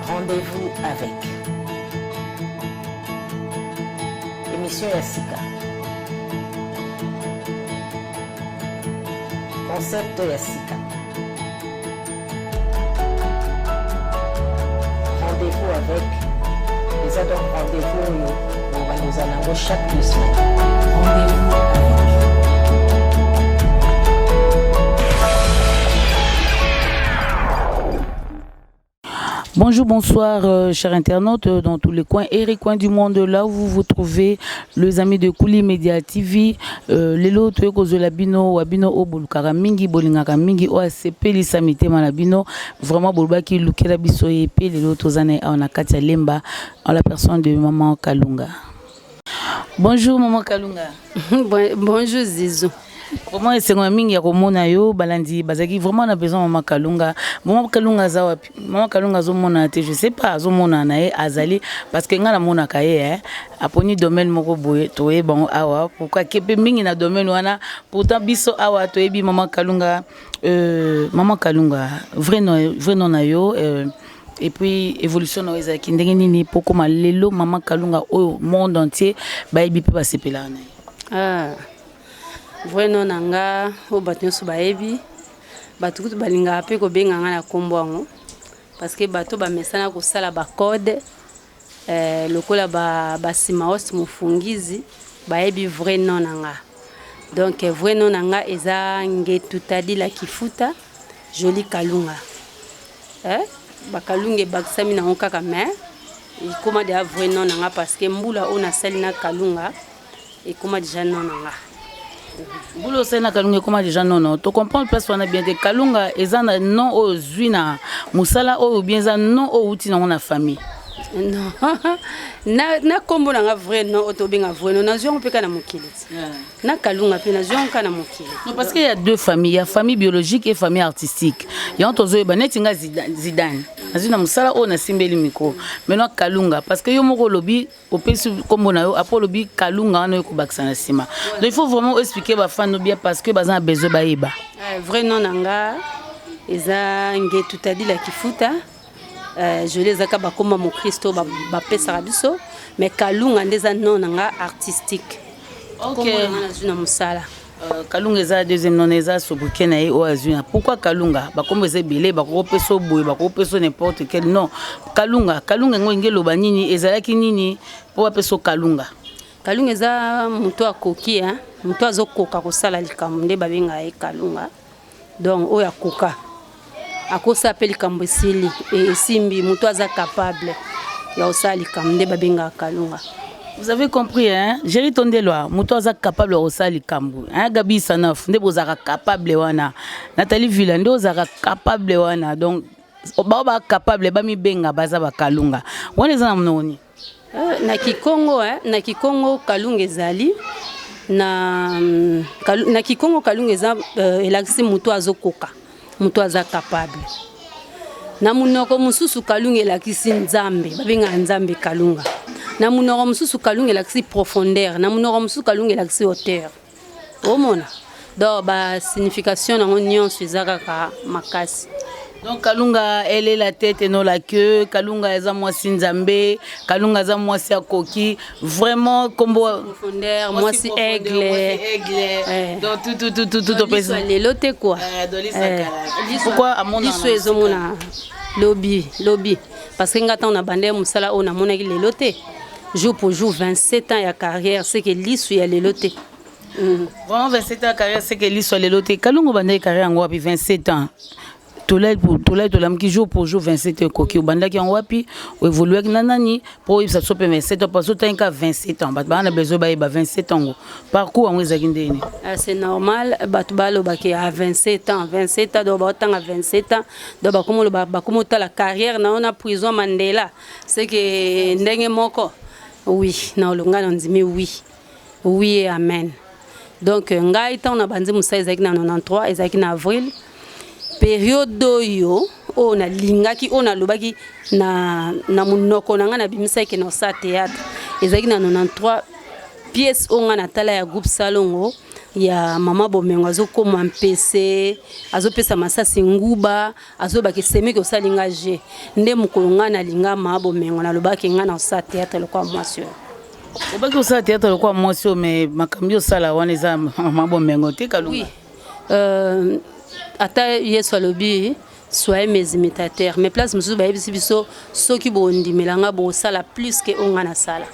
Rendez-vous avec Émission ya sika. Concept ya sika. Rendez-vous avec eza donc rendez-vous oyo bobanda ozala yango chaque 2 semaines. Rendez-vous avec. Bonjour, bonsoir, chers internautes dans tous les coins et recoins du monde, là où vous vous trouvez, les amis de Kouli Media TV, lelo toye kozwela bino wa bino oyo bolukaka mingi, bolingaka mingi, oyo asepelisa mitema na bino, vraiment bolobaki lukela biso ye, mpe lelo toza na ye awa na kati ya Lemba, en la personne de Maman Kalunga. Bonjour Maman Kalunga. Bonjour Zizou. Vraiment esengo ya mingi ya komona yo. Balandi bazalaki vraiment na besoin Mama Kalunga. Mama Kalunga aza wapi? Mama Kalunga azomona te, je sais pas, azomona na ye azali, parce que ngai namonaka ye, eh, aponi domaine moko boye, toyeba yango awa pourquoi ke mpe mingi na domaine wana. Pourtant biso awa toyebi Mama Kalunga. Mama Kalunga, vrai nom na yo, et puis évolution na yo ezalaki ndenge nini mpo koma lelo Mama Kalunga oyo monde entier bayebi mpe basepelaka na ye? Ah, vrai nom na nga oyo bato nyonso bayebi, bato kutu balingaka mpe kobenga nga na nkombo yango, parce que bato bamesana kosala bacode, lokola basimaos mofungizi bayebi vrai nom na nga. Donc vrai nom na nga eza Ngetu Tadila Kifuta Joli Kalunga, eh? Bakalunga ebakisami nango kaka, mais ekóma deja vrai nom na nga, parce que mbula oyo nasali na Kalunga ekóma deja nom na nga. Mbula osali na Kalunga ekóma déjà nono. Tocomprendre place wana bien te. Kalunga eza na nom oyo ozwi na mosala oyo, bien eza nom oyo outi nango na famille? Non, na nkombo na nga, vrai nom oyo tobenga vrai nom, nazwi yango mpe kaka na mokili ti na Kalunga mpe nazwi yango kaka na mokili. Non, parce qu'il y a deux familles. Il y a famille biologique et famille artistique. Yango tozoyeba neti nga Zidane nazwi na mosala oyo nasimbeli micro. Maintenant Kalunga, parce que yo moko olobi opesi nkombo na yo, après olobi Kalunga wana oyo kobakisa na nsima. Donc il faut vraiment expliquer bafans bien, parce que baza na besoin bayeba. Vrai nom na nga eza Ngetu Tadila Kifuta Joli. Ezaka bakoma mokristo bapesaka biso, mais Kalunga nde eza nom na nga artistique. Kombo na nga nazwi na mosala. Kalunga eza deuxième nom, eza sobriquet na ye oyo azwi na. Pourquoi Kalunga? Bakombo eza ebele, bakokopesa boye, bakokopesa n'importe quel nom. Kalunga, Kalunga yango enge eloba nini? Ezalaki nini mpo bapesa Kalunga? Kalunga eza moto akoki, hein? Moto azokoka kosala likambo nde babengaka ye Kalunga. Donc oyo akoka, akosala mpe likambo esili, esimbi. Moto aza capable ya kosala likambo nde babengaka Kalunga. Vous avez compris, hein? Jerry Tondelwa, moto aza capable ya kosala likambo, hein? Gabi Sanof nde bozalaka capable wana, Nathalie Villa nde ozalaka capable wana. Donc bao ba capable bamibenga baza bakalunga wana, eza na monoko nini? Na Kikongo, eh, na Kikongo Kalunga ezali na Kikongo Kalunga eza elakisi moto azokoka, moto aza capable. Na monoko mosusu Kalunga elakisi Nzambe, babengaka Nzambe Kalunga. Na monoko mosusu Kalunga elakisi profondeur, na monoko mosusu Kalunga elakisi hauteur. Omona, donc basignification nango nyonso eza kaka makasi. Donc Kalunga, elle est la tête et non la queue. Kalunga eza mwasi Nzambe, Kalunga aza mwasi akoki vraiment kombo. Profondeur, mwasi aigle. Aigle. Donc tout tout tout tout tout opesa lelo te quoi. Pourquoi amona? Liso ezomona lobi lobi, parce que nga ntango na banda ya mosala oyo, namonaki lelo te. Jour pour jour 27 ans ya carrière, c'est que liso ya lelo te. Vraiment, 27 ans ya carrière, c'est que liso ya lelo te. Kalunga, obandaki carrière yango wapi? 27 ans, tolai tolai, tolamuki jour pour jour, 27 ans ekoki. Obandaki yango wapi? Oévoluaki na nani mpo oyebisa biso mpe 27 ans? Parce que otangi ka 27 ans, bato baa na besoin bayeba 27 ans ngo, parcours yango ezalaki ndeni? Ah, c'est normal bato balobaki à 27 ans, 27 ans, donc baotanga 27 ans, donc bakomoloba, bakomotala carrière na yo na prison Mandela, c'est que ndenge moko. Oui, na olonga na ndimi, oui oui et amen. Donc ngai ntango na bandi mosala ezalaki na 93, ezalaki na avril. Période oyo nalingaki, oyo nalobaki na monoko na ngai, nabimisaki na osala théâtre, ezalaki na 93. Pièce oyo ngai natala ya groupe Salongo. Ya mama Bomengo azokoma mpese, azopesa masasi nguba, azobaka esemeki osali nga je nde mokolo ngai nalinga mama Bomengo, nalobaki ngai na osala théâtre lokola mwasi oyo. Obaki osala théâtre lokola mwasi oyo, mais makambo osala wana eza mama Bomengo te, Kalunga. Oui. Ata Yesu alobi: "Soyez mes imitateurs", mais place mosusu bayebisi biso: soki bondimela nga, bosala plus que oyo nga nasala.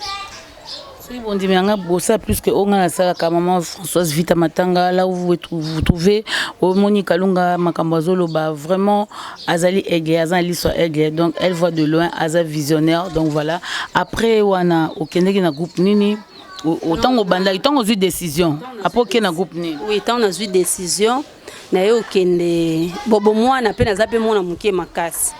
Soki bondimela nga, bosala plus que oyo nga nasalaka. Mama Françoise Vita Matanga, là où vous vous trouvez, omoni Kalunga, makambo azoloba, vraiment azali aigle, aza na liso ya aigle, donc elle voit de loin, aza visionnaire. Donc voilà, après wana okendeki na groupe nini? Ntango obandaki, ntango ozwi décision, après okende na groupe nini? Oui, ntango nazwi décision naye okende bobo mwana mpe naza mpe mwana moke makasi,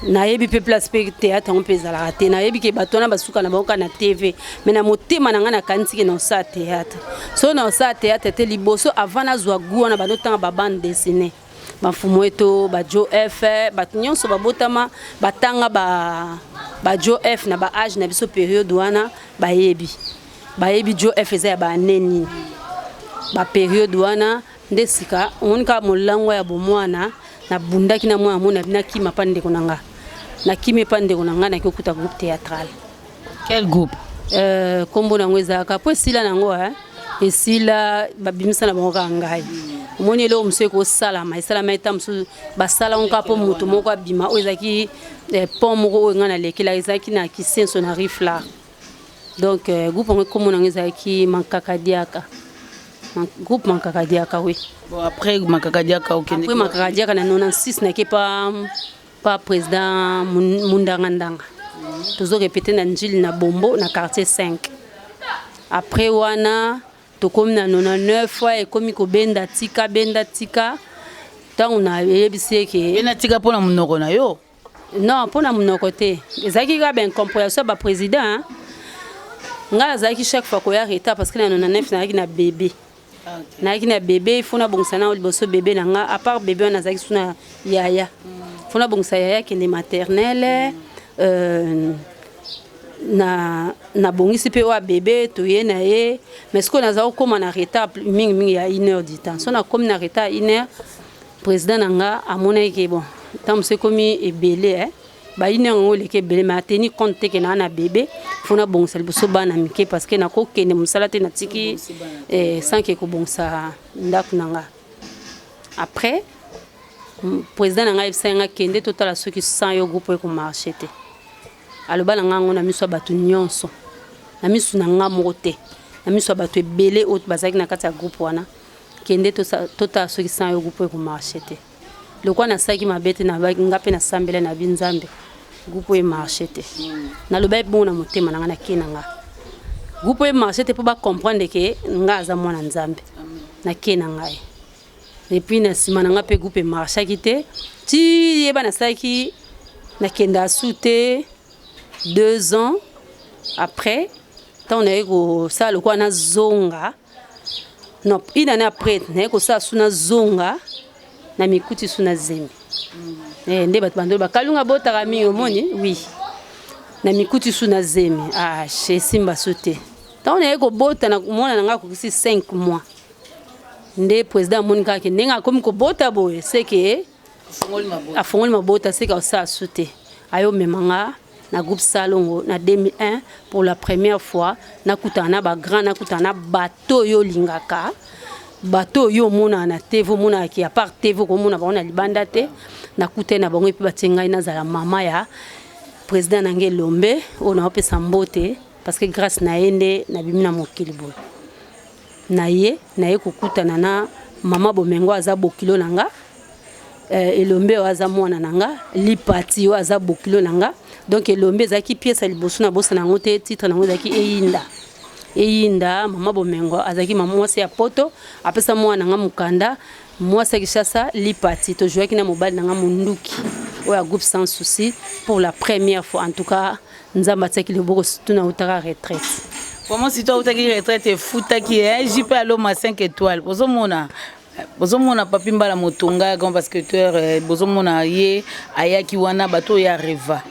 nayebi mpe place mpe théâtre yango mpe ezalaka te. Nayebi ke bato wana basuka na bango kaka na TV, mais na motema na ngai nakanisi ke na osala théâtre. So na osala théâtre te, liboso avant nazwa gu wana, bandotanga babande dessinée, bafumu eto, bajo f, bato nyonso babotama batanga bajo f na baage na biso période wana, bayebi jo f eza ya baane nini. Bapériode wana nde sika omoni kaka molango ya bomwana. Nabundaki na mwana mona, nakima mpa ndeko na nga, nakimi epa ndeko na ngai, naki okuta groupe théâtral. Quel groupe? Nkombo nango ezalaka mpo esila nango, esila, babimisa na bango kaka ngai. Omoni eloko mosusu ekosalama, esalama eta mosusu, basala ngo kaka mpo moto moko abima. Oyo ezalaki pont moko oyo ngai nalekelaka, ezalaki na Kisenso na Riflar. Donc groupe yango nkombo nango ezalaki Mankakadiaka, groupe Mankakadiaka, oui. Bon, après Mankakadiaka okende? Après Mankakadiaka na 96, nake pa président Mundanga Ndanga, tozo répété na Njili na Bombo na quartier 5. Après wana tokomi na 99 fois, ekomi kobenda tika, benda tika. Ntango nayebisi eke Benda tika mpona monoko na yo? Non, mpona monoko te, ezalaki kaka baincompréhension ya baprésident. Ngai azalaki chaque fois koya retard parce que na 99 nazalaki na bébé, nayaki na bébé, faut nabongisa na liboso bébé na nga. À part bébé wana, nazalaki su na yaya, faut nabongisa yaya akende maternelle. Na nabongisi mpe oyo ya bébé, toye na ye, mais sikoyo naza kokóma na retard mingimingi ya une heure du temps. So nakomi na retard une heure, président na nga amonaki ke bon, ntango mosu ekomi ebele, ba une heure yango eleki ebele, mais ateni compte te ke naa na bébé, faut nabongisa liboso bana mike, parce que nakokende mosala te, natiki sans ke kobongisa ndako na nga. Après président na ngai ayebisaki nga: "Kende, totala soki sans yo groupe ekomarche te." Aloba na ngai yango na miso ya bato nyonso, na miso na nga moko te, na miso ya bato ebele oyo bazalaki na kati ya groupe wana: "Kende, totala soki sans yo groupe ekomarche te." Lokwa nasalaki mabe te, nga mpe nasambela na bi Nzambe, groupe oyo emarche te. Nalobaki bongo na motema na nga, nake na nga, groupe oyo emarche te, mpo bacomprendre ke nga aza mwana Nzambe. Nake na ngai, et puis na nsima na nga mpe groupe emarchaki te. Ti yeba nasalaki, nakenda asu te. 2 ans après, ntango naye kosala lokola nazonga, non, une année après, naye kosala su, nazonga na mikuti su na zemi. Nde bato bandolo bakalunga botaka mingi, omoni. Oui, na mikuti su na zemi, ah, esimba su te. Ntango naye kobota na mwana na ngai akokisi 5 mois, nde président amoni kaka ke ndenge akomi kobota boye, seke afongoli mabota, seke osala su te. Ayomema nga na groupe Salongo na 2001. Pour la première fois nakutana na bagrand, nakutana na bato oyo olingaka, bato oyo omonaka na TV, omonaka ke à part TV okomona bango na libanda te. Nakutani na bango epe batie ngai nazala mama ya président na ngai Elombe, oyo naopesa mbote, parce que grâce na ye nde nabimi na mokili boye. Na ye naye kokutana na mama Bomengo, aza bokilo na nga, Elombe oyo aza mwana na nga, Lipati oyo aza bokilo na nga. Donc Elombe ezalaki pièce ya liboso na bosana yango te, titre nango ezalaki Eyinda Eyinda. Mama Bomengo azalaki mama mwasi ya Poto, apesa mwana na nga mokanda, mwasi ya Kinshasa. Lipati tozwaki na mobali na nga Monduki oyo ya groupe Sans Souci. Pour la première fois, en tout cas Nzambe atiaki loboko, surtout nautaka retraite. Vraiment, si toi outaki retraite, efutaki JP Aloma 5 étoiles. Bozomona Papi Mbala Motonga, grand basketteur, bozomona ye ayaki wana, bato oyo areva.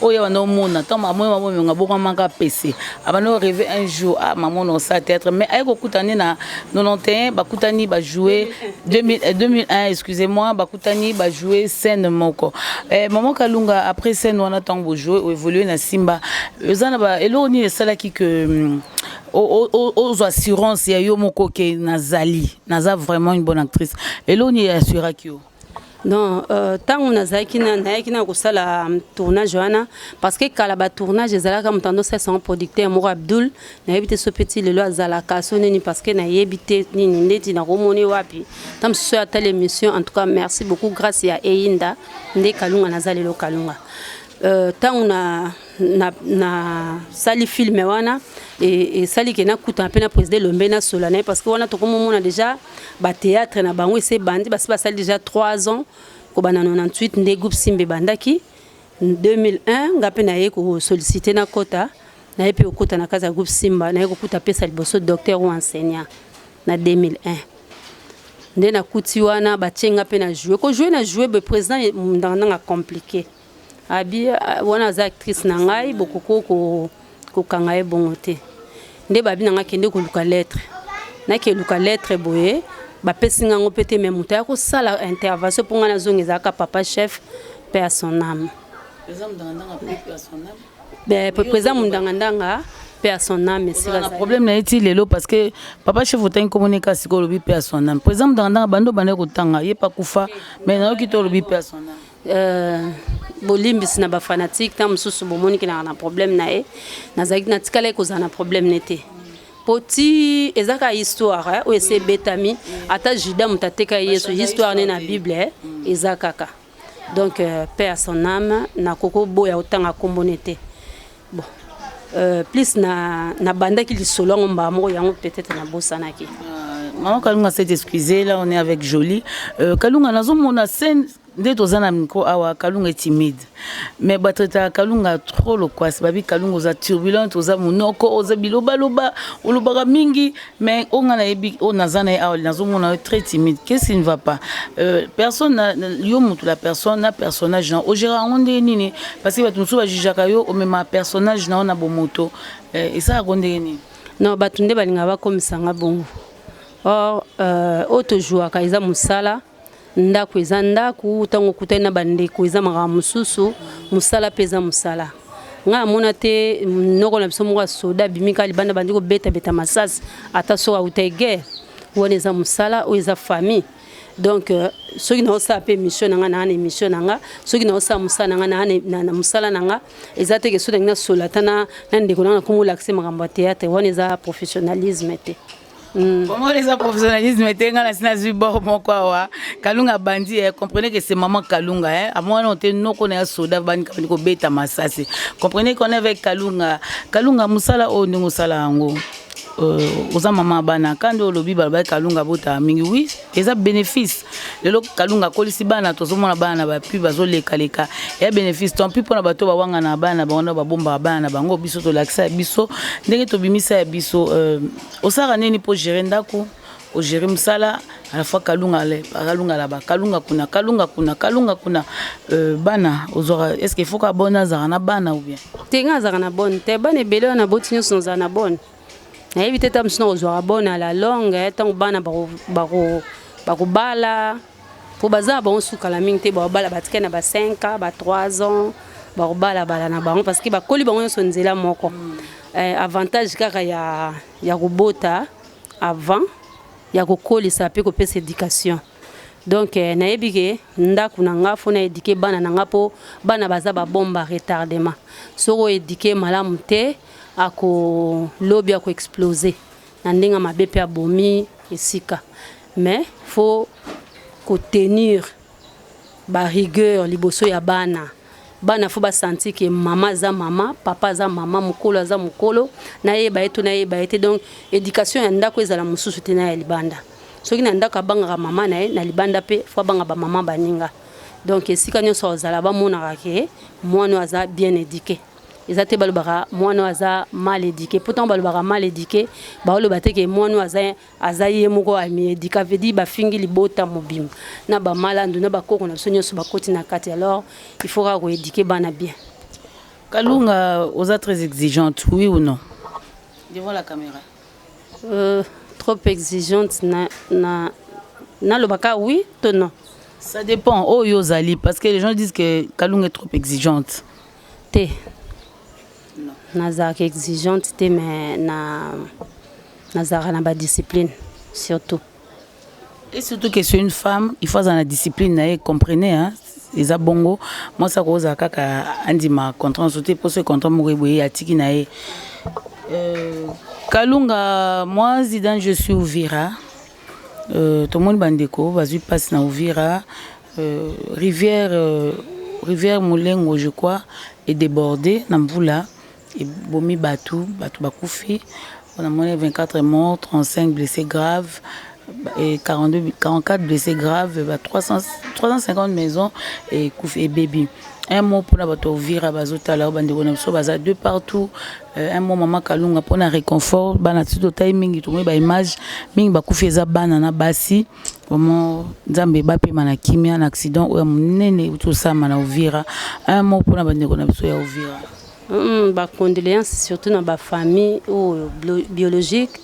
Oyo banda omona ntango amoni mama Omengo abokamaka pese, abanda orêver un jour: ah, mama na osala théâtre. Mais aye kokutani na 91, bakutani, bajoue 2001, excusez-moi, bakutani, bajoue scène moko. Mama Kalunga, après scène wana, ntango bojoue, oévolue na Simba, eza na eloko nini esalaki ke ozwa assurance ya yo moko ke nazali, naza vraiment une bonne actrice? Eloko nini assuraki yo? Non, ntango nazalaki, nayaki na kosala tournage wana, parce que kala batournage ezalaka moto ando osalisa producteur moko, Abdul. Nayebi te so peti lelo azalaka so nini, parce que nayebi te nini ndeti nakomoni wapi. Ta mosusu oyo atala émission, en tout cas merci beaucoup. Grâce ya Eyinda nde Kalunga naza lelo Kalunga. Ntango na sali film wana, esali ke nakutana mpe na président Elombe, nasola na ye, parce que wana tokomomona déjà bathéâtre na bango ese ebandi, basi basali déjà 3 ans. Kobanda 98 nde groupe Simba ebandaki. 2001 nga mpe naye kosollicite, nakota, naye mpe kokota na kati ya groupe Simba. Naye kokuta pesa liboso docteur ou enseignant na 2001 nde nakuti wana, batie nga mpe na joue, kojoue na joue be président ndanga compliqué abi wana aza actrice na ngai, bokoko kokanga ye bongo te. Nde babi na nga kende koluka lettre. Nakeluka lettre boye, bapesi ngango mpe te. Me moto aya kosala intervention mpo ngai nazonga ezalaka papa chef, paix à son âme, président Mundangandanga, paix à son âme. Esika problème na ye ti lelo, parce que papa chef otangi komoni ka sikoyo, olobi paix à son âme. Président Mundangandanga, bando bande kotanga ye pa kufa, mais nayoki te olobi paix à son âme. Bolimbisi na bafanatique, ntango mosusu bomoniki naka na problème na ye. Nazalaki, natikala kozala na problème ne te, po ti eza kaka histoire oyo esi ebetami. Ata Juda moto ateka Yesu, histoire ne na Bible eza kaka. Donc paix à son âme. Nakoki boya kotanga nkombo ne te. Bon, plus na nabandaki lisolo yango mbala moko, yango peut-être nabosanaki. Maman Kalunga s'est excusée, là on est avec Jolie. Kalunga, nazomona scène nde toza na micro awa, Kalunga est timide, mais batraitaka Kalunga trop loquace. Babi Kalunga oza turbulente, oza monoko, oza bilobaloba, olobaka mingi. Mais oyo nga nayebi, oyo naza na ye awa, nazomona yo très timide. Qu'est-ce qui ne va pas? Personne yo motu, la personne na personnage na ogéra yango ndenge nini? Parce que bato mosusu bajugeaka yo, omema personnage na yo na bomoto, esalaka ndenge nini? Non, bato nde balingaka bakomisanga bongo. Or oyo tozwaka eza mosala. Ndako eza ndako, ntango okutani na bandeko eza makambo mosusu, mosala mpe eza mosala. Ngai namona te noko na biso moko ya soda abimi kaka libanda, bandi kobetabeta masasi, ata soki auta guerre. Wana eza mosala, oyo eza famille. Donc soki naosala mpe émission na nga, naa na émission na nga. Soki naosala mosala na nga, naa na mosala na nga. Eza teke soki nangi nasola ata na ndeko na nga, nakomi olakise makambo ya théâtre. Wana eza professionnalisme te. Comment eza professionnalisme te? Nga nasi nazwi bord moko awa, Kalunga bandi. Comprenez que c'est maman Kalunga, amwana te noko na ya soda bandi bandi kobeta masasi. Comprenez qu'on est avec Kalunga. Kalunga, mosala oyo ndenge osala yango, oza mama bana kandi olobi, balobaki Kalunga botaka mingi. Oui, eza bénéfice. Lelo Kalunga akolisi bana, tozomona bana na bapi bazolekaleka, eya bénéfice. Tant pis mpona bato bawangana na bana na bango, na babombaka bana na bango. Biso tolakisa ya biso ndenge tobimisa ya biso. Osalaka nini mpo gérer ndako, ogérer mosala à la fois? Kalunga, Kalunga laba, Kalunga kuna, Kalunga kuna, Kalunga kuna, bana ozwaka, est ce que faut ka bonne azalaka na bana ou bien? Te, nga azalaka na bonne te. Bana ebele wana boti nyonso nazala na bonne, nayebi te. Ta mosusu na kozwaka bonne à la longue, ntango bana bakobala, mpo baza na bango sukala mingi te. Bakobala, batikali na ba 5 ans, ba 3 ans, bakobalabala na bango, parce que bakoli bango nyonso nzela moko. Avantage kaka ya kobota avant ya kokolisa mpe kopesa éducation. Donc nayebi ke ndako na nga, faut na éduquer bana na nga, mpo bana baza babomba retardement. Soki oéduquer malamu te, akolobi, akoexplose na ndenge mabe mpe abomi esika. Mais faut kotenir barigueur liboso ya bana. Bana faut basentir ke mama aza mama, papa aza mama, mokolo aza mokolo, nayeba ye to nayeba ye te. Donc éducation ya ndako ezala mosusu te na ya libanda. Soki na ndako abangaka mama na ye, na libanda mpe faut abanga bamama baninga. Donc esika nyonso azala, bamonaka ke mwana aza bien éduqué. Eza te balobaka mwana aza mal éduqué. Pourtant balobaka mal éduqué, baoloba te ke mwana aza ye moko amiéduquer. Veut dire bafingi libota mobimba na bamalandu na bakoko na biso nyonso bakoti na kati. Alors il faut kaka koéduquer bana bien. Kalunga oza très exigeante, oui ou non? Devant la caméra. Trop exigeante na na nalobaka oui to non? Ça dépend oyo ozali, parce que les gens disent que Kalunga est trop exigeante. Te, nazalaka exigeante te, mais na nazalaka na badiscipline surtout. Et surtout que c'est une femme, il faut azala na discipline na ye, comprenez, hein? Eza bongo, mwasi akozala kaka andima contrat nyonso te, mpo soki contrat moko eboye, atiki na ye. Kalunga, moi Zidane, je suis Uvira. Tomoni bandeko bazwi mpasi na Uvira. Rivière Molengo, je crois, edébordé na mvula, ebomi bato, bato bakufi. Namoni 24 morts, 35 blessés graves et 42, 44 blessés graves, ba 300, 350 maisons ekufi, ebebi. Un mot mpona bato ya Uvira bazotala oyo, bandeko na biso baza de partout. Un mot, mama Kalunga, mpona réconfort bana. Ti totali mingi, tomoni baimage mingi, bakufi eza bana na basi. Vraiment, Nzambe bapema na kimia na accident oyo ya monene euti kosalama na Uvira. Un mot mpona bandeko na biso ya Uvira. Bacondoléance surtout na bafamille oyo biologique,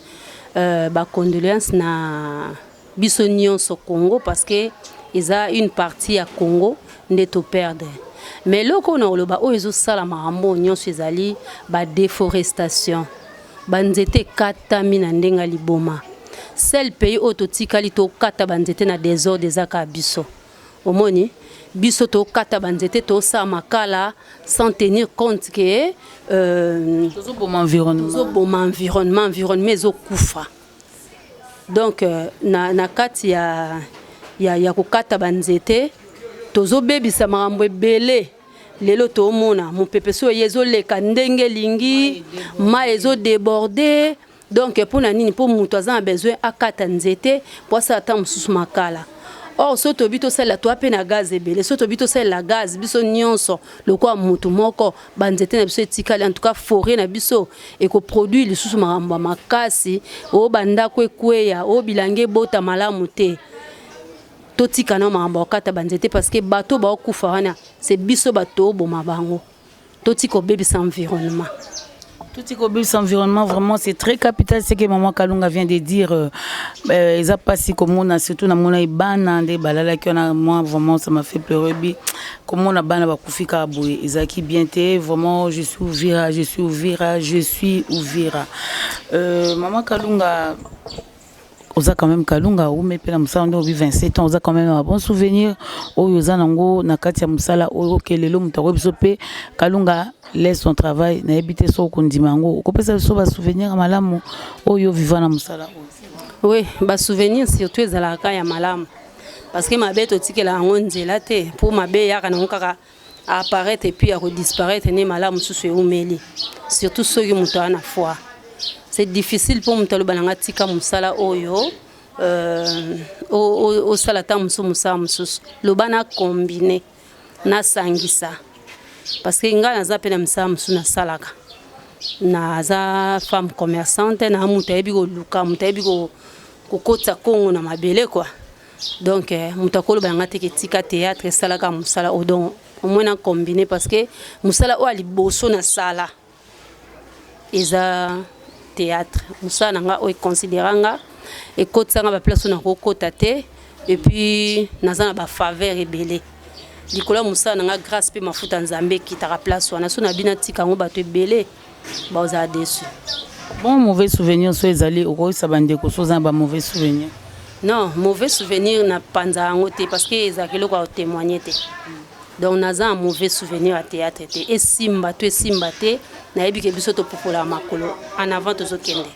bacondoléance na biso nyonso Congo, parce que eza une partie ya Congo nde toperdre. Mais eloko oyo na koloba, oyo ezosala makambo oyo nyonso ezali badéforestation, banzete ekatami na ndenge ya liboma. Seul pays oyo totikali tokata banzete na désordre eza kaka biso. Omoni, biso tokata banzete, tosala makala sans tenir compte ke tozoboma environnement. Tozoboma environnement, environnement ezokufa. Donc na kati ya kokata banzete, tozobebisa makambo ebele. Lelo tomona mopepe so oye, ezoleka ndenge elingi, mai ezodéborde. Donc mpona nini? Mpo moto aza na besoin akata nzete mpo asala ata mosusu makala. Or so tobi tosalela, toa mpe na gaz ebele. So tobi tosalela gaz, biso nyonso lokola motu moko, banzete na biso etikali, en tout cas forêt na biso ekoproduire lisusu makambo ya makasi oyo bandako ekweya, oyo bilanga ebota malamu te. Totika na makambo ya kokata banzete, parce que bato baokufa wana, c'est biso bato oboma bango. Totika kobebisa environnement. Tout kobebisa environnement, vraiment, c'est très capital ce que maman Kalunga vient de dire. Eza pasi komona, surtout namona bana nde balalaki wana. Moi, vraiment, ça m'a fait pleurer bi komona bana bakufi kaka boye, ezalaki bien te. Vraiment, je suis Uvira, je suis Uvira, je suis Uvira. Maman Kalunga, oza quand même Kalunga, oume mpe na mosala nde obi 27 ans, oza quand même na bon souvenir oyo oza nango na kati ya mosala oyo. Oke lelo moto akoyebi biso mpe Kalunga laisse son travail, nayebi te soki okondima yango, okopesa biso basouvenir ya malamu oyo viva na mosala oyo. Oui, basouvenir surtout ezalaka ya malamu, parce que mabe totikela yango nzela te, mpo mabe eyaka nango kaka apparaître et puis ya kodisparaître ne malamu mosusu eumeli. Surtout soki moto aza na foi, c'est difficile mpo moto aloba nanga tika mosala oyo, osala ata mosusu mosala mosusu. Loba na combine, nasangisa, parce que ngai naza mpe na misala mosusu nasalaka. Naza femme commerçante, na moto ayebi koluka, moto ayebi kokotisa kongo na mabele quoi. Donc moto akoloba yanga te ke tika théâtre, esalaka mosala oyo. Donc au moins na combine, parce que mosala oyo ya liboso nasala eza théâtre. Mosala na nga oyo econsidéra nga, ekotisanga baplace oyo nakokota te, et puis naza na bafaveur ebele likolo ya mosala na nga, grâce mpe mafuta Nzambe ekitaka place wana. So na bino atika yango, bato ebele bazala déçu. Bon, mauvais souvenir so ezali, okoyisa bandeko so oza na bamauvais souvenir? Non, mauvais souvenir na panza yango te, parce que ezalaka eloko ya kotémoigne te. Donc naza na mauvais souvenir ya théâtre te. Esimba to esimba te, nayebi ke biso topopolaka makolo en avant, tozokende.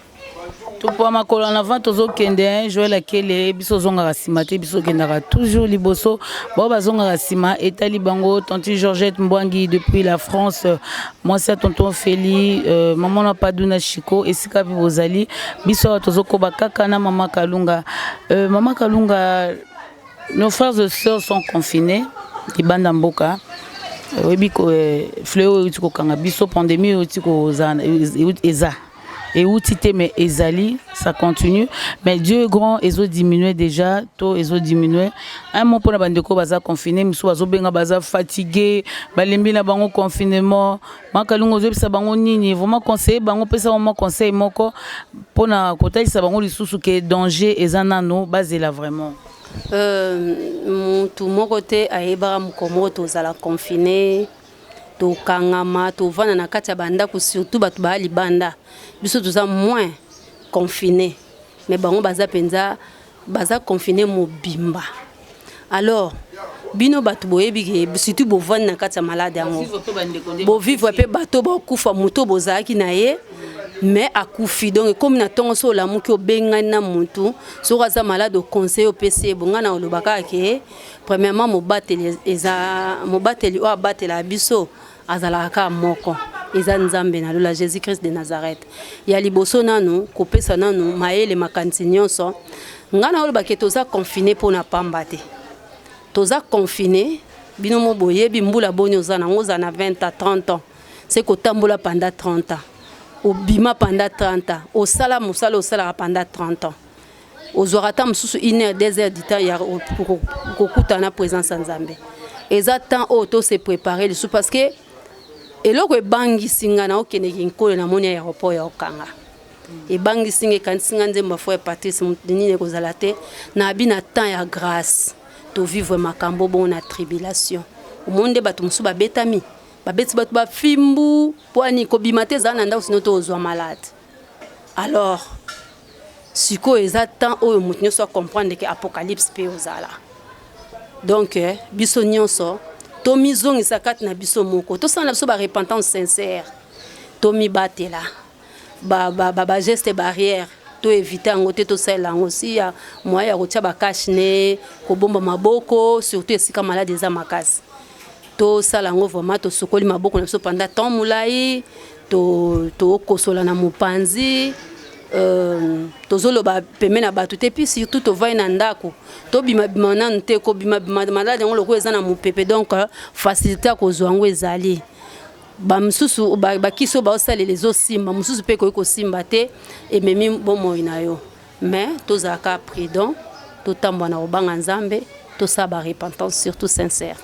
Topoa makolo en avant, tozokende. Joel Akele, biso ozongaka nsima te, biso okendaka toujours liboso. Bao bazongaka nsima, etali bango. Tanti Georgette Mbwangi depuis la France, mwasi ya tonton Feli, mama na Paduna Chiko, esika mpe bozali, biso awa tozokoba kaka na mama Kalunga. Mama Kalunga, nos frères et sœurs sont confinés libanda mboka. Oyebi, fléau oyo euti kokanga biso, pandémie oyo euti kozala, eza Euti te, mais ezali, ça continue. Mais Dieu est grand, ezo diminuer déjà, to ezo diminuer. Un mot mpona bandeko baza confiné, mosusu bazobenga, baza fatigué, balembi na bango confinement. Makalunga, ozoyebisa bango nini vraiment? Conseiller bango, pesa bango conseil moko mpona kotalisa bango lisusu ke danger eza nano, bazela vraiment. Mutu moko te ayebaka mokolo moko tozala confiné, tokangama, tovanda na kati ya bandako. Surtout bato baya libanda, biso toza moins confiné, mais bango baza mpenza, baza confiné mobimba. Alors bino bato boyebi ke surtout bovandi na kati ya malade yango, bovivre mpe bato bakufa. Moto bozalaki na ye mais akufi, donc ekomi na ntongo so olamuki, obengani na motu soki aza malade, oconseiller, opesi ye. Bonga na oloba kaka ke premièrement, mobateli eza mobateli oyo abatelaka biso, azalaka kaka moko, eza Nzambe na lola, Jésus Christ de Nazareth. Ya liboso nanu, kopesa nanu mayele, makanisi nyonso. Ngai na olobake toza confiné mpona pamba te. Toza confiné, bino mo boyebi mbula boni oza nango, oza na 20 à 30 ans, se kotambola pendant 30 ans, obima pendant 30 ans, osala mosala osalaka pendant 30 ans, ozwaka ata mosusu une heure, 2 heures du temps ya kokutana na présence ya Nzambe. Eza temps oyo tose préparer lisusu, parce que eloko ebangisi nga na okendeki nkolo, namoni aéroport ya okanga, ebangisi nga, ekanisi nga nzembo afo ya Patrice nini ekozala te na bi na temps ya grâce, tovivre makambo bongo na tribulation. Omoni nde bato mosusu babetami, babeti bato bafimbu mpo ani kobima te, ezala na ndako, sino to ozwa malade. Alors sikoyo eza temps oyo moto nyonso acomprendre ke apocalypse mpe ozala. Donc biso nyonso tomizongisa kati na biso moko, tosala na biso barepentance sincère, tomibatela, bageste barrière toéviter yango te, tosalela yango si ya moyen ya kotia bacache-nez, kobomba maboko, surtout esika malade eza makasi, tosala yango vraiment. Tosokoli maboko na biso pendant temps molai, tokosola na mopanzi, tozoloba pembe na bato te, puis surtout tovai na ndako, tobimabima nanu te. Kobimabima, malade yango lokola eza na mopepe, donc facilité ya kozwa yango ezali. Bamosusu bakisi oyo baosalela ezosimba, mosusu mpe ekoki kosimba te, ememi bomoi na yo. Mais tozalaka prudent, totambola na kobanga Nzambe, tosala barepentance surtout sincère.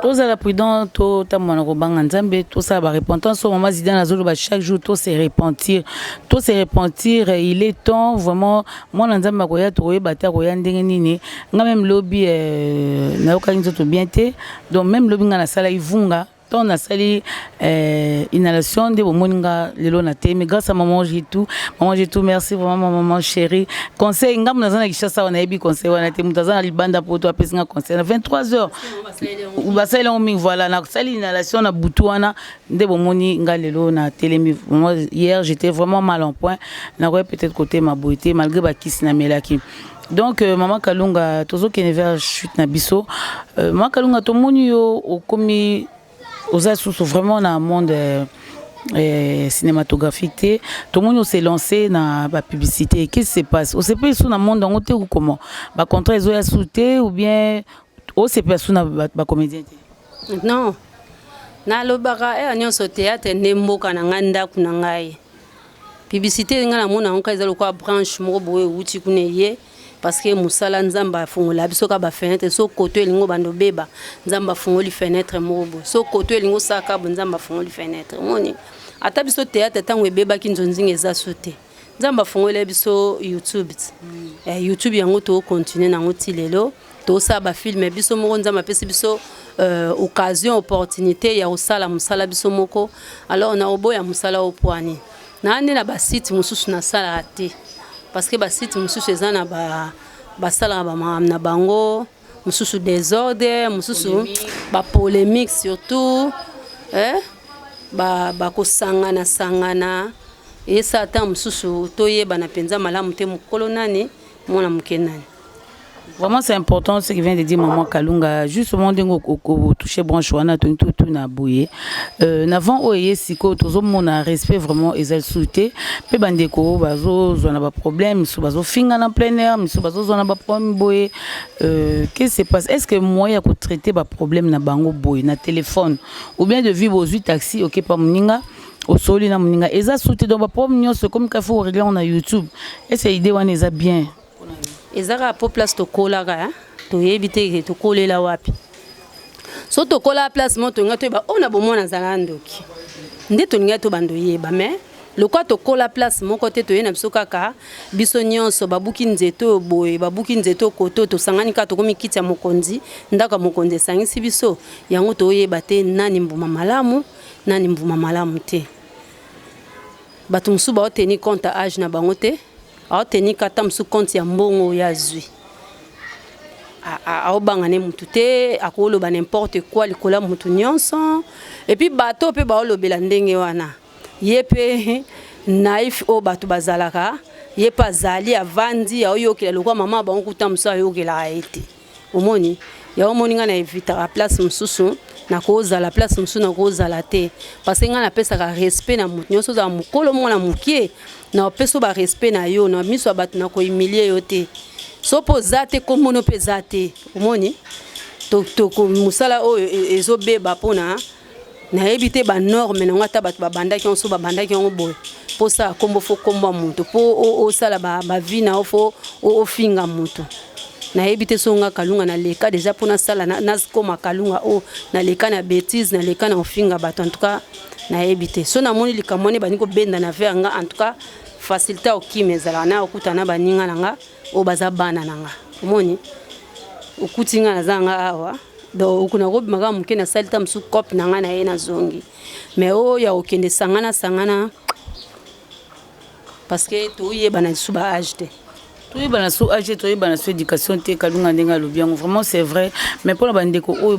Tozala prudent, totambola na kobanga Nzambe, tosala barepentance oyo mama Zidane azoloba chaque jour, tose repentir, tose repentir. Il est temps vraiment. Mwana Nzambe akoya, tokoyeba te akoya ndenge nini. Nga même lobi nayokaki nzoto bien te, donc même lobi nga nasalaki vunga, ntango nasali inhalation nde bomoni nga lelo na te. Mais grâce à maman Jitu, maman Jitu, merci vraiment, ma maman chérie. Conseil ngambo naza na Kinshasa wana, nayebi conseil wana te. Moto aza na libanda po to apesi nga conseil na 23 heures, basali yango mingi. Voilà, nasali inhalation na butu wana nde bomoni nga lelo na telemi. Vraiment, hier j'étais vraiment mal en point, nakoki peut-être kotema boye te malgré bakisi namelaki. Donc mama Kalunga, tozokende vers chute na biso. Mama Kalunga, tomoni yo okomi, oza susu vraiment na monde cinématographique te. Tomoni ose lancé na bapublicité. Qu'est-ce qui se passe? Osepeli su na monde yango te ou comment? Bacontrat ezoya su te ou bien osepela su na bacomédien te? Non, nalobaka eya nyonso, théâtre nde mboka na ngai, ndako na ngai. Publicité, ngai namona yango kaka eza lokola branche moko boye ewuti kuna eye, parce que mosala Nzambe afungola biso kaka bafenêtre. So koto elingi obanda obeba, Nzambe afungoli fenêtre moko boye. So koto elingi osalaka boye, Nzambe afungoli fenêtre. Omoni ata biso théâtre, ntango ebebaki, nzonzinga eza so te, Nzambe afungoli biso YouTube. YouTube yango tokontinue nango ti lelo, tosala bafilm biso moko. Nzambe apesi biso occasion, opportunité ya kosala mosala biso moko. Alors na oboya mosala opwani na nde na basite mosusu nasalaka te, parce que basite mosusu eza na basalaka bamakambo na bango mosusu, désordre mosusu, bapolémique surtout, eh? Bakosangana sangana, esala ntango mosusu toyebana mpenza malamu te, mokolo nani, mwana moke nani. Vraiment, c'est important ce que vient de dire maman Kalunga. Justement, ndenge toucher branche wana, to tout na boye. Navant oyo ye siko tozomona respect vraiment eza lisusu te, mpe bandeko bazozwa na baproblème, miso bazofinga na plein air, miso bazozwa na baproblème boye. Qu'est-ce qui se passe? Est-ce que moyen ya kotraiter baproblème na bango boye na téléphone ou bien de vie, bozwi taxi okepa moninga, Osoli na moninga, eza su te. Donc baproblème nyonso ekomi kaka faut régler yango na YouTube. Ese idée wana eza bien? Eza kaka po place tokolaka, toyebi te ke tokolela wapi. So tokola place moko, tolinga toyeba oyo na bomwana azala ndoki nde tolingai tobanda oyeba. Mais lokwa tokola place moko te, toye na biso kaka biso nyonso, babuki nzete oyo boye, babuki nzete oyo kote oyo, tosangani kaka, tokomi kiti ya mokonzi, ndako ya mokonzi esangisi biso. Yango toyeba te nani mbuma malamu, nani mbuma malamu te. Bato mosusu baoteni compte ya age na bango te, aoteni kata mosusu compte ya mbongo oyo azwi, aobanga ne mutu te, akoloba n'importe quoi likolo ya mutu nyonso. Et puis bato mpe baolobela ndenge wana, ye mpe naïf oyo bato bazalaka, ye mpe azali avandi, aoyokela lokwa mama bango kuta mosusu ayokelaka ye te. Omoni yango, omoni ngai na evitaka place mosusu, nakozala place mosusu, nakozala te, parce que ngai napesaka respect na motu nyonso. Ozala mokolo, mwana mokie, na opesa barespect na yo na miso ya bato, na kohumilie yo te. So mpo oza te, kombono mpe eza te. Omoni mosala oyo ezobeba mpona nayebi te banorme nango. Ata bato babandaki yango, so babandaki yango boye, mpo osala kombo faut kombo ya moto, mpo osala bavie na yo faut ofinga moto. Nayebi te so nga Kalunga naleka déjà mpo nasala nakoma Kalunga oyo naleka na bétise, naleka na ofinga bato. En tout cas nayebi te. So namoni likambo wana ebandi kobenda na vers nga, en tout cas facilité okima ezalaka na okuta na baninga na nga oyo baza bana na nga. Omoni okuti nga naza nga awa, donc okuna kobima kaka moke, nasali ta mosusu cope na ngai na ye, nazongi. Mais oyo ya kokende sangana sangana, parce que toyebana lisusu ba age te. Toyebana so age, toyebana so éducation te. Kalunga ndenge alobi yango, vraiment c'est vrai. Mais mpona bandeko oyo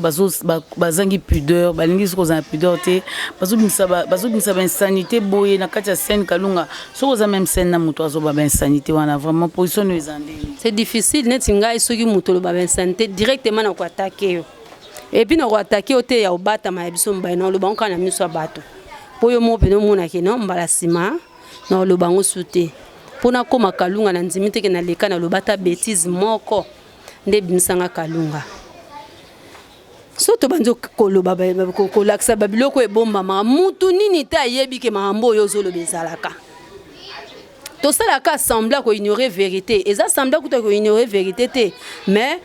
bazangi pudeur, balingi soki kozala na pudeur te, bazobimisa bainsanité boye na kati ya scène. Kalunga, soki oza même scène na moto azoba bainsanité wana, vraiment position oyo eza ndeni? C'est difficile. Neti ngai, soki moto oloba bainsanité, directement na koattaquer yo. Et puis na koattaquer yo te ya kobatama ya biso mobali, na oloba ngo kaka na miso ya bato, mpo yo moko pene omonake no mbala nsima na oloba yango su te. Mpo nakóma Kalunga, na ndimi teke naleka naloba ata bétise moko nde ebimisanga Kalunga. So tobandi koloba, kolakisa babiloko ebombamaka, mutu nini te ayebi ke makambo oyo ozoloba ezalaka. Tosalaka semblant koignore vérité, eza semblant kuta koignore vérité te, mais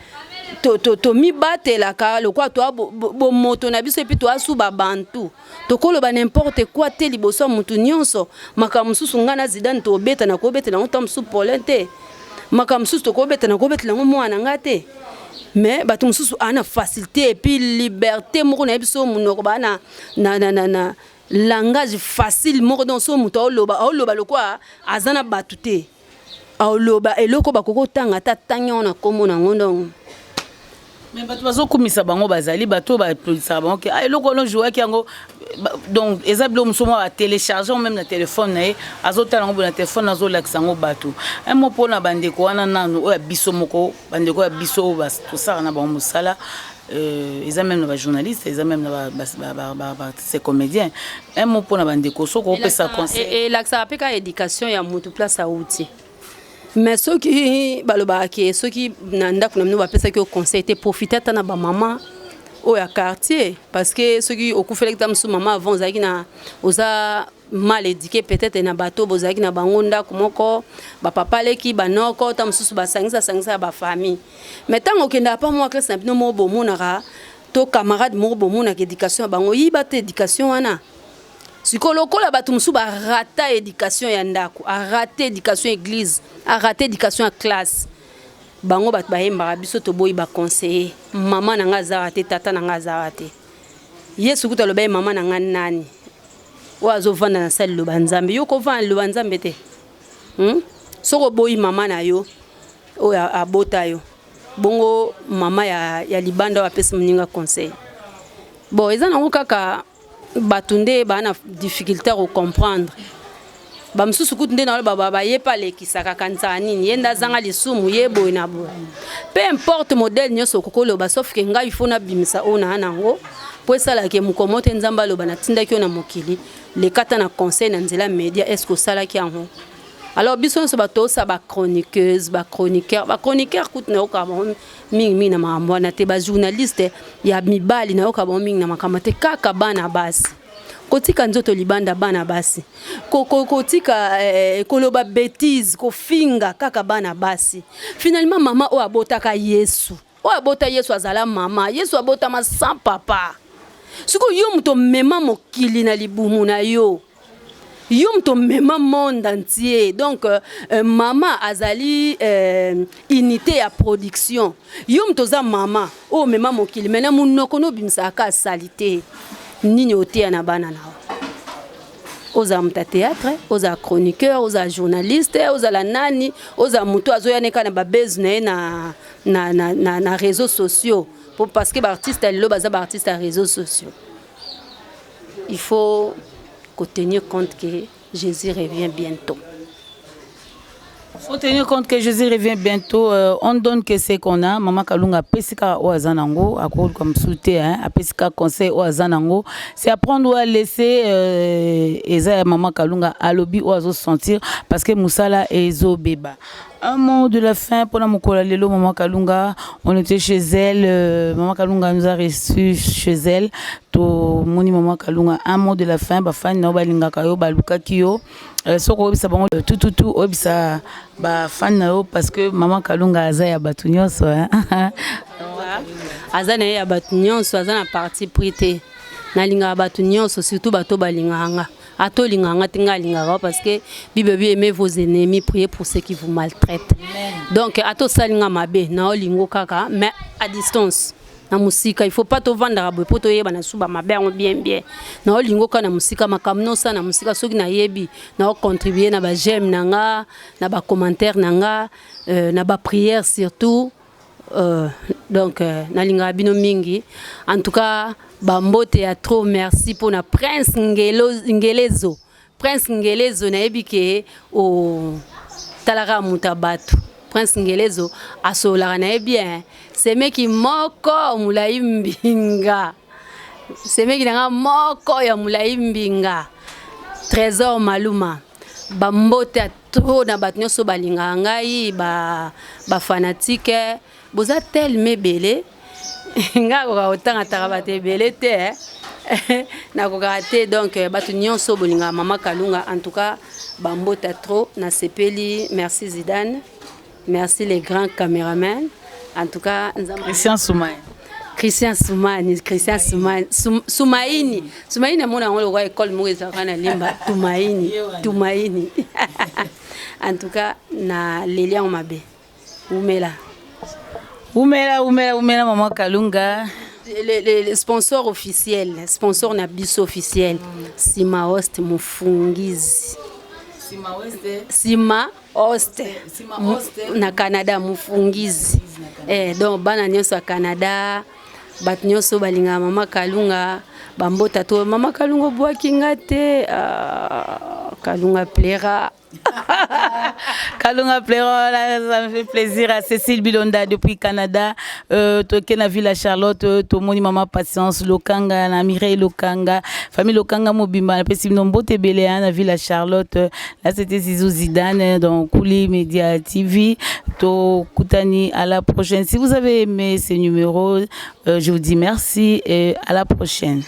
tomibatelaka lokola toa bomoto na biso. Et puis toa su babantu, tokoloba n'importe quoi te liboso ya motu nyonso. Makambo mosusu ngai na Zidane tobeta, na kobetela yango ta mosusu Paulin te. Makambo mosusu tokobeta, na kobetela yango mwana nga te. Mais bato mosusu aa na facilité et puis liberté moko na ye biso monoko, baa na langage facile moko. Donc so moto aoloba, aoloba lokola aza na bato te, aoloba eloko bakoki kotanga ata tangi yango na nkombo nango. Donc Mais bato bazokumisa bango, bazali bato oyo baapplaudisaka bango ke ah, eloko wana ojouaki yango. Donc eza biloko mosusu mwa batélécharge yango même na telefone na ye, azotala yango boye na telefone, azolakisa yango bato. Un mot mpona bandeko wana nanu oyo ya biso moko, bandeko ya biso oyo tosala na bango mosala, eza même na bajournaliste, eza même na ces comédien. Un mot mpona bandeko soki opesa conseil. Elakisaka mpe kaka éducation ya motu, place auti. Mais soki balobaka ke soki na ndako na bino bapesaki yo conseil te, profite ata na bamama oyo ya quartier, parce que soki okufelaki ta mosusu mama avant, ozalaki na oza mal éduqué peut-être na bato bozalaki na bango ndako moko, bapapa leki, banoko, ta mosusu basangisa sangisa ya bafamille. Mais ntango okendaka pa mwa classe na bino moko bomonaka, to camarade moko bomonaka éducation ya bango, yiba te éducation wana. Sikoyo lokola bato mosusu barata éducation ya ndako, arate éducation église, arate éducation ya classe, bango bato bayembaka biso toboyi baconseiller. Mama na ngai azaka te, tata na ngai azaka te. Yesu kutu aloba ye mama na ngai nani? Oyo azovanda na sa liloba Nzambe, yo kovanda liloba Nzambe te, Soki oboyi mama na yo oyo abota yo, bongo mama ya libanda oyo apesi moninga conseil? Bon, eza nango kaka bato nde baa na difficulté ya kocomprendre. Bamosusu kutu nde naloba baye mpe alekisaka, kanisaka nini, ye nde azanga lisumu, ye boye na boye. Peu importe modèle nyonso okoki oloba, sauf ke ngai faut nabimisa oyo naa nango, mpo esalaka mokomo te. Nzambe aloba natindaki yo na mokili, lekata na conseil na nzela média, est ce que osalaki yango? Alors biso nyonso bato osala bachroniqueuse, bachroniqueur, bachroniqueur kutu nayokaka bango mingimingi na makambo wana te. Bajournaliste ya mibali nayoka bango mingi na makambo te, kaka bana basi. Kotika nzoto libanda bana basi, kotika koloba bêtise, kofinga kaka bana basi. Finalement, mama oyo abotaka Yesu, oyo abota Yesu, azala mama. Yesu abotama sans papa. Sikoyo yo moto omema mokili na libumu na yo, yo moto omema monde entier. Donc mama azali unité ya production. Yo moto oza mama oyo omema mokili, maintenant monoko no obimisaka asali te. Nini oteya na bana na yo? Ozala moto ya théâtre, ozala chroniqueur, ozala journaliste, ozala nani, ozala moto azoya neka na babase na ye na réseaux sociaux, parce que baartiste ya lelo baza baartiste ya réseaux sociaux. Il faut tenir compte que Jésus revient bientôt. Faut tenir compte que Jésus revient bientôt. On donne que ce qu'on a. Maman Kalunga apesika oyo aza nango, akoluka mosusu te, hein. Apesika conseil oyo aza nango. C'est à prendre ou à laisser. Eza ya Maman Kalunga, alobi oyo azo sentir parce que mosala ezobeba. Un mot de la fin pour la mokolo lelo, Maman Kalunga. On était chez elle. Maman Kalunga nous a reçus chez elle. Tomoni Maman Kalunga. Un mot de la fin. Bafani na balingaka yo, balukaki yo. Soko oyebisa bango tututu, oyebisa bafani na yo, parce que Mama Kalunga aza ya bato nyonso. Aza na ye ya bato nyonso, aza na parti pris te. Nalingaka bato nyonso, surtout bato balingaka nga. Ata olingaka nga te, nga alingaka, parce que Bible bi: "Aimez vos ennemis, priez pour ceux qui vous maltraitent." Donc ata osali nga mabe, na olingo kaka, mais à distance, na mosika. Il faut pas tovandaka boye mpo toyeba na suba mabe yango bien bien. Na olingo kaka na mosika, makambo nosala na mosika. Soki nayebi, na ocontribue na baj'aime na nga, na bacommentaire na nga, na baprière surtout. Donc nalingaka bino mingi. En tout cas, bambote ya trop. Merci mpona Prince Ngelo, Ngelezo. Prince Ngelezo, nayebi ke otalaka moto ya bato. Prince Ngelezo asololaka na ye bien. Semeki moko molai mbinga, semeki na nga moko ya molai mbinga, Trésor Maluma. Bambote ya trop na bato nyonso balingaka ngai, bafanatike ba boza telema ebele. Ngai akoka kotangataka bato ebele te, nakokaka te. Donc bato nyonso bolingaka Mama Kalunga, en tout cas bambote trop, nasepeli. Merci Zidane, merci les grands caméramans, en tout cas. Christian Soumaï. Christian Soumani, Christian Soumani, Soumaini, Soumaini, namona yango lokwa école moko ezalaka na Lemba, Tumaini, Tumaini. En tout cas, na leli yango mabe. Umela. Umela, umela, umela, Maman Kalunga. Le sponsor officiel, sponsor na biso officiel, Sima Host Mufungizi. Sima West. Sima Host. Sima Host. Na Canada, Mufungizi. Donc bana nyonso ya Canada, bato nyonso balingaka Mama Kalunga, bambota to Mama Kalunga obwaki nga te. Ah, Kalunga plaira. Kalunga Plairon, ça me fait plaisir. À Cécile Bilonda depuis Canada, toke na ville Charlotte, tomoni Maman Patience Lokanga, na Mireille Lokanga, famille Lokanga mobimba, napesi bino mbote ebele na ville Charlotte. Là, c'était Zizou Zidane dans Kouli Media TV. Tokutani à la prochaine. Si vous avez aimé ces numéros, je vous dis merci et à la prochaine.